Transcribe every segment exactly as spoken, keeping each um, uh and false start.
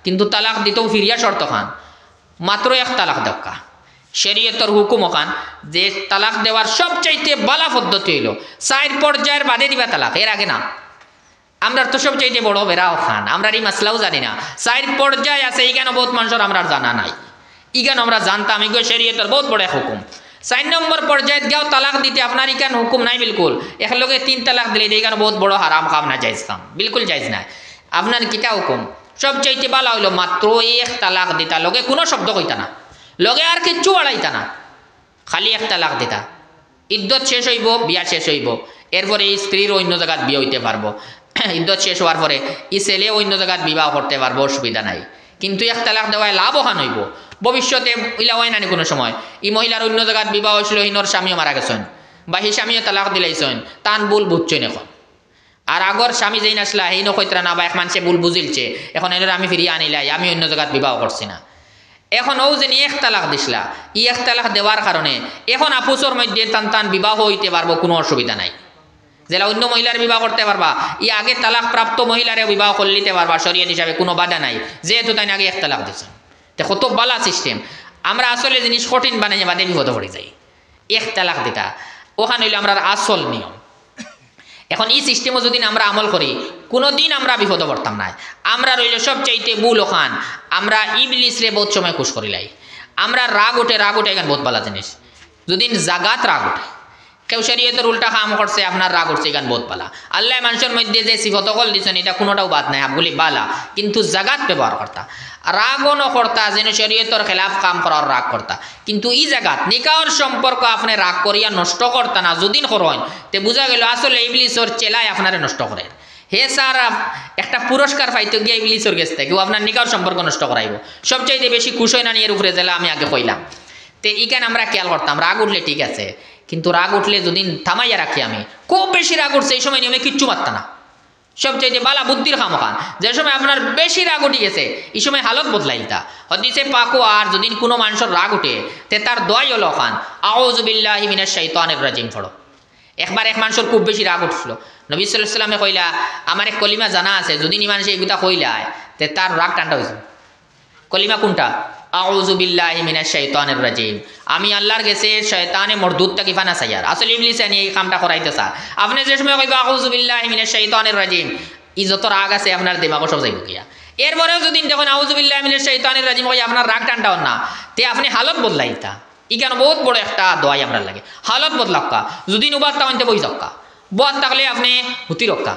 কিন্তু তালাক দিতেও ফিরিয়া শর্ত খান, মাত্র এক তালাক দেউক্কা। শরীয়তর হুকুম অখান যে তালাক দেওয়ার সবচাইতে বালা পদ্ধতি অইলো চাইর পর্যায়র বাদে দিবা তালাক, এর আগে না। আমরার তো সবচাইতে বড় বেড়া অখান, আমরার ই মাসলাও জানি না। চাইর পর্যায় আছে, ইখানও বউত মানষর আমরার জানা নাই। ইখান আমরা জানতাম, ইগু শরীয়তর বউত বড় এক হুকুম। চাইর নম্বর পর্যায়ত গিয়াও তালাক দিতে আপনার ইখান হুকুম নাই বিলকুল। একলগে তিন তালাক দিলে ইখান বউত বড় হারাম কাম, নাজাইজ কাম, বিলকুল জাইজ নায়। আপনার কিতা হুকুম? সবচাইতে বালা অইলো মাত্র এক তালাক দিতা, লগে কুনু শব্দ কইতা না, লগে আর কিচ্ছু বাড়াইতা না, খালি এক তালাক দিতা। ইদ্দত শেষ অইবো, বিয়া শেষ অইবো, এরপরে ই স্ত্রীর অইন্য জাগাত বিয়া অইতে পারবো। ইদ্দত শেষ অওয়ার পরে ই ছেলে অইন্য জাগাত বিবাহ করতে পারবো, অসুবিধা নাই। কিন্তু এক তালাক দেওয়ায় লাভ অখান অইবো, ভবিষ্যতে ইলা অয় না নি কুনু সময়, ই মহিলার অইন্য জাগাত বিবাহ অইছিল, হিনর স্বামীও মারা গেছইন, বা হি স্বামীও তালাক দিলাইছইন, তান ভুল বুঝছইন অখন। আর আগর স্বামী যেইন আছলা, হেইনও কইতরা না বা এক মানষে ভুল বুঝিলছে, অখন এনরে আমি ফিরিয়া আনিলাই, আমি অইন্য জাগাত বিবাহ করছি না। অখন অউ যে নি এক তালাক দিছলা, ই এক তালাক দেওয়ার কারণে অখন আফুসর মধ্যে তান তান বিবাহ অইতে পারবো, কুনু অসুবিধা নাই। যেলা অইন্য মহিলার বিবাহ করতে পারবা, ই আগে তালাক প্রাপ্ত মহিলারে বিবাহ করিলিতে পারবা শরীয়ত হিসাবে, কুনু বাধা নাই, যেহেতু তাইন আগে এক তালাক দিছইন। তে কত বালা system। আমরা আসলে জিনিস কঠিন বানাইয়া বাদে বিপদো পড়ি যাই। এক তালাক দিতা, অখান অইলো আমরার আসল নিয়ম। অখন ই system-ও যুদি আমরা আমল করি, কুনুদিন আমরা বিপদো পড়তাম নায়। আমরার অইলো সবচাইতে ভুল অখান, আমরা ইবলিসরে বউত সময় খুশ করিলাই। আমরার রাগ উঠে, রাগ উঠে ইখান বউত বালা জিনিস। যুদি জাগাত রাগ উঠে, কেউ শরীয়তর উল্টা কাম করছে, আপনার রাগ উঠছে, ইখান বউত বালা। আল্লায় মানষর মধ্যে যে সিফত অকল দিছইন, ইটা কুনুটাও বাদ নাই, সবগুলি বালা, কিন্তু জাগাত ব্যবহার করতা। রাগও না করতা যেন শরীয়তর খেলাফ কাম করার রাগ করতা। কিন্তু ই জাগাত নিকাহর সম্পর্ক আপনে রাগ করিয়া নষ্ট করতা না, যুদি করইন, তে বুঝা গেলো আসলে ইবলিসর চেলায় আপনারে নষ্ট করের। হে স্যার, আপ-, একটা পুরস্কার পাইতো গিয়া ইবলিসর গেছ থাকি, অউ আপনার নিকাহর সম্পর্ক নষ্ট করাইবো। সবচাইতে বেশি খুশ অয় না নি এর উপরে, যেলা আমি আগে কইলাম। তে ইখান আমরা খেয়াল করতাম, রাগ উঠলে ঠিক আছে, কিন্তু রাগ উঠলে যুদি থামাইয়া রাখি আমি, খুব বেশি রাগ উঠছে, ই সময় নিয়মে কিচ্ছু মাততা না। সবচাইতে বালা বুদ্ধির কাম অখান, যে সময় আপনার বেশি রাগ উঠি গেছে, ই সময় হালত বদলাইলতা। হাদিসে পাকো আর যুদি কুনু মানষর রাগ উঠে, তে তার দোয়াই অইলো অখান, "আউযু বিল্লাহি মিনাশ শাইতানির রাজিম" পড়ো। একবার এক মানষর খুব বেশি রাগ উঠছিল, নবী সাল্লাল্লাহু আলাইহি ওয়াসাল্লামে কইলা, "আমার এক কলিমা জানা আছে, যুদি ই মানষে ইগুতা কইলায়, তে তার রাগ ঠান্ডা অইযিবো।" কলিমা কুনটা? "আউযু বিল্লাহি মিনাশ শাইতানির রাজিম।" আমি আল্লার গেছে শয়তানে মরদুদ থাকি পানা চাইয়ার। আসলে ইবলিসে আনি ই কামটা করাইতো চায়। আপনে যে সময় কইবা, "আউযু বিল্লাহি মিনাশ শাইতানির রাজিম", ই যত রাগ আছে আপনার দিমাগো সব যাইবো গিয়া। এরপরেও যুদি দেখইন, "আউযু বিল্লাহি মিনাশ শাইতানির রাজিম" কইয়া আপনার রাগ ঠান্ডা অর না, তে আপনে হালত বদলাইতা। ইখান বউত বড় একটা দোয়াই আমরার লাগি। হালত বদলাউক্কা। যুদি উবাত থাকইন তে বই যাউক্কা। বওয়াত থাকলে আপনে হুতি রাউক্কা।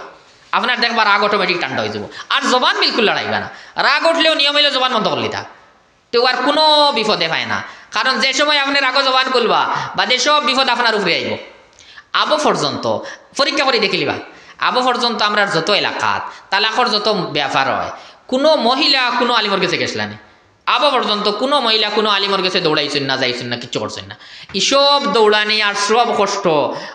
আপনার দেখবা রাগ automatic ঠান্ডা অইযিবো। আর জবান বিলকুল লড়াইবা না। রাগ উঠলেও নিয়ম অইলো জবান বন্ধ করিলিতা। তে আর কুনু বিপদে পায় না। কারণ যে সময় আপনে রাগো জবান খুলবা, বাদে সব বিপদ আপনার উপরে আইবো। আবো পর্যন্ত পরীক্ষা করি দেখিলিবা। আবো পর্যন্ত আমরার যত এলাকাত তালাকর যত ব্যাপার অয়, কুনু মহিলা কুনু আলিমর গেছে গেছলা নি? আবো পর্যন্ত কুনু মহিলা কুনু আলিমর গেছে দৌড়াইছইন না, যাইছইন না, কিচ্ছু করছইন না। ই সব দৌড়ানি আর সব কষ্ট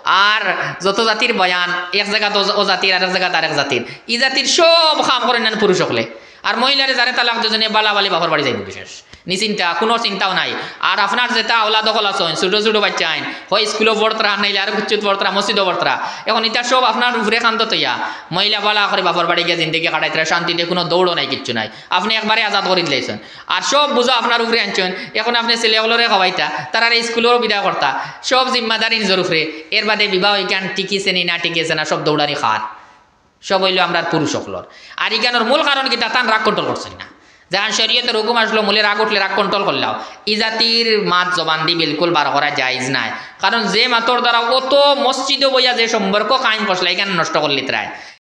আর যত জাতির বয়ান, এক জাগাত অ-, অ জাতির, আরেক জাগাত আরেক জাতির, ই জাতির সব কাম করইন না পুরুষ অকলে। আর মহিলারে যারে তালাক দিছইন, বালা বালি বাপর বাড়ি যাইবো বিশেষ। নিশ্চিন্তা, কুনু চিন্তাও নাই। আর আপনার যেতা আওলাদ অকল আছইন, ছুটো ছুটো বাইচ্চাইন, হয় স্কুলো পড়তরা, নাইলে আরো কিচ্ছুত পড়তরা, মসজিদো পড়তরা। অখন ইতা সব আপনার উপরে কান্দত অইয়া, মহিলা বালা করি বাপর বাড়ি গিয়া জিন্দেগি কাটাইতরা, শান্তিতে কুনু দৌড়ও নাই, কিচ্ছু নাই। আপনে একবারে আজাদ করি দিলাইছইন। আর সব বুঝা আপনার উপরে আনছইন। অখন আপনে ছেলে অকলরে খাওয়াইতা, তারারে স্কুলো বিদায় করতা, সব জিম্মাদারি নিজর উপরে। এরবাদে বিবাহ ইখান টিকিছে নি না টিকিছে না, সব দৌড়ানি কার। সব অইলো আমরার পুরুষ অকলর। আর ইখানর মূল কারণ কিতা? তান রাগ control করছইন না। যেখান শরীয়তর হুকুম আছলো, মূলে রাগ উঠলে রাগ control করলাও। ই জাতির মাত জবান দি বিলকুল বার করা জায়েজ নায়। কারণ যে মাতর দ্বারা অত মসজিদো বইয়া যে সম্পর্ক কায়েম করছলা, ইখান নষ্ট করিলিতরায়।